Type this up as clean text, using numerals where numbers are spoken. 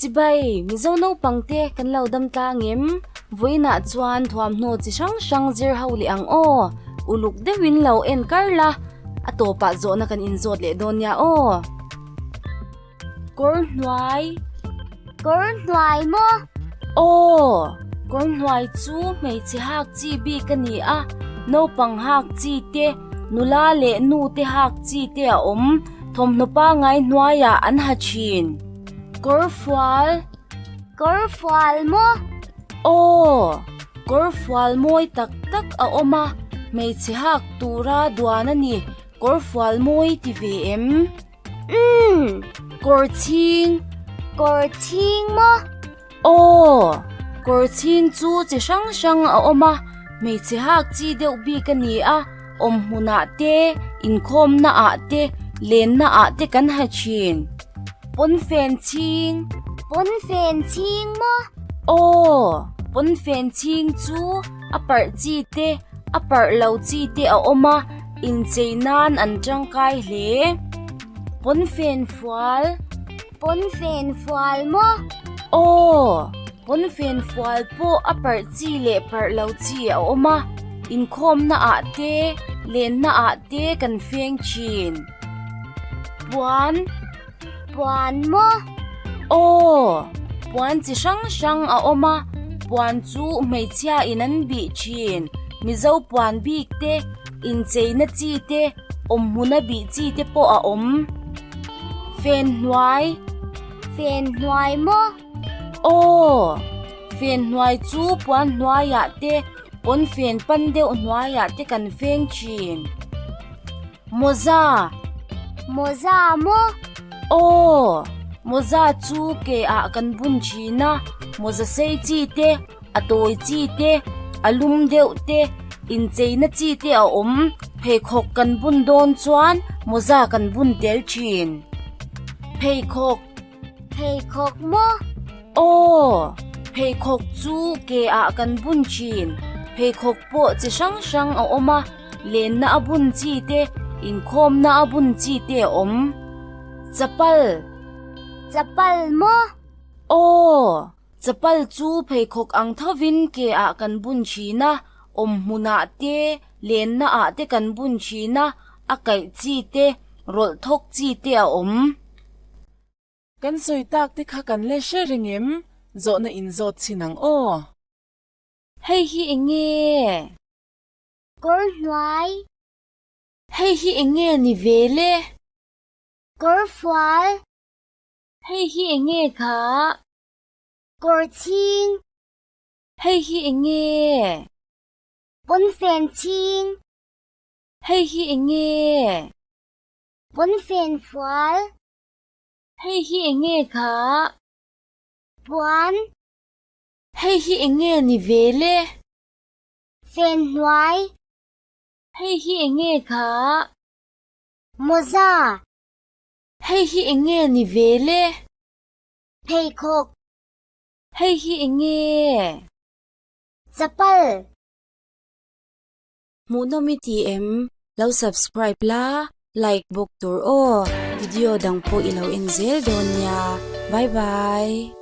Chibai, Mizo naupangte kan lo dam tlang em? Vawiinah chuan thuamhnaw chi hrang hrang zir ho leh ang aw. Uluk deuhin lo en kar la, a tawpah zawhna kan inzawt leh dawn nia aw. Kawr hnuai. Kawr hnuai maw? Aw, kawr hnuai chu hmeichhe hak chi bik a ni a, naupang hak chi te, nula leh nu te hak chi te a awm, thawmhnaw pangai hnuaiah an ha thin. Kawr fual. Kawr fual maw? Aw, kawr fual mawi tak tak a awm a, hmeichhe hak tura duan a ni, kawr fual mawi ti ve em? Umm. Kawr chhing. Kawr chhing maw? Aw, kawr chhing chu chi hrang hrang a awm a, hmeichhe hak chi deuh bik a ni a, awm hmunah te, inkhawmna ah te, lenna ah te kan ha thin. Pawnfen chhing. Pawnfen chhing maw? Aw, pawnfen chhing chu a parh chi te, a parh lo chi te a awm a, inchei nan an tangkai hle. Pawnfen fual. Pawnfen fual maw? Aw, pawnfen fual pawh a parh chi leh parh lo chi a awm a, inkhawmna ah te, lenna ah te kan feng thin. Puan. Puan maw? Aw, puan chi hrang hrang a awm a, puan chu hmeichhia in an bih thin. Mizo puan bik te, incheina chi te, awmhmuna bih chi te pawh a awm. Fen hnuai. Fen hnuai maw? Aw, fen hnuai chu puan hnuaiah te, pawn fen pan deuh hnuaiah te kan feng thin. Mawza. Mawza maw? Aw, mawza chu ke ah kan bun thin a, mawza sei chi te, a tawi chi te, a lum deuh te, incheina chi te a awm, pheikhawk kan bun dawn chuan mawza kan bun tel thin. Pheikhawk. Pheikhawk maw? Aw, pheikhawk chu ke ah kan bun thin, pheikhawk pawh chi hrang hrang a awm a, lenna a bun chi te, inkhawmna a bun chi te a awm. Chapal. Chapal maw? Aw, chapal chu pheikhawk ang thovin ke ah kan bun thin a, awm hmunah te, lenna ah te kan bun thin a, a kaih chi te, rawlh thawk chi te a awm. Kan sawi tak te kha kan le hre reng em? Zawhna in zawt chhin ang aw. Hei hi eng nge? Kawr hnuai. Hei hi eng nge ni ve le? Kawr fual. Hei hi eng nge kha? Kawr chhing. Hei hi eng nge? Pawnfen chhing. Hei hi eng nge? Pawnfen fual. Hei hi eng nge kha? Puan. Hei hi eng nge ni ve le? Fen hnuai. Hei hi eng nge kha? Mawza. Hei hi eng nge ni ve le? Pheikhawk. Hei hi eng nge? Chapal. Hmuhnawm i ti em? Lo subscribe la, like bawk tur aw. Video dang pawh i lo en zel dawn nia. Bye bye.